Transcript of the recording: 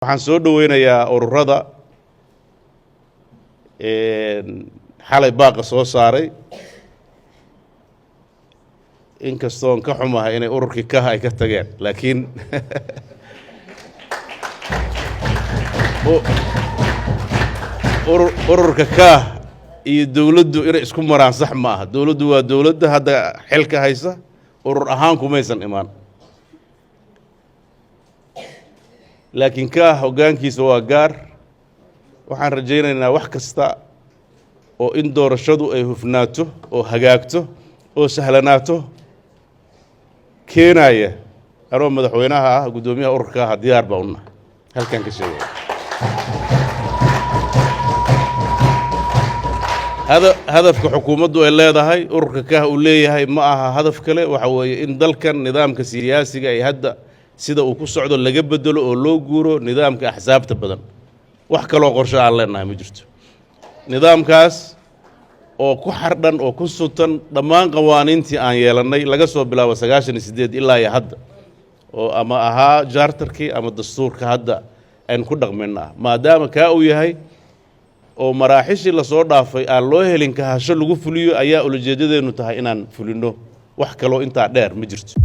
Waxaan soo dhoweynayaa ururada xalay baaqa soo saaray, inkastoon ka xumahay inay ururkii kaha ay ka tageen, laakiin ururka kaah iyo dowladdu inay isku maraan sax ma aha. Dowladdu waa dowladda hadda xilka haysa, urur ahaan kumaysan imaan, laakiin kaah hoggaankiisa waa gaar. Waxaan rajaynaynaa wax kasta oo in doorashadu ay hufnaato oo hagaagto oo sahlanaato keenaya, anoo madaxweynaha ah, guddoomiyaha ururka ah, diyaar baa unahay. Halkaan ka sheegaya hadafka xukuumaddu ay leedahay, ururka kaah uu leeyahay, ma aha hadaf kale. Waxa weeye in dalkan nidaamka siyaasiga ay hadda sida uu ku socdo laga bedelo oo loo guuro nidaamka axsaabta badan. Wax kaloo qorsho aan leenahay ma jirto. Nidaamkaas oo ku xardhan oo ku sutan dhammaan qawaaniintii aan yeelannay laga soo bilaabo 98 ilaa iyo hadda, oo ama ahaa jaartarkii ama dastuurka hadda aynu ku dhaqmayna ah, maadaama kaa uu yahay oo maraaxishii lasoo dhaafay aan loo helin kahasho lagu fuliyo, ayaa ulajeeddadeennu tahay inaan fulinno. Wax kaloo intaa dheer ma jirto.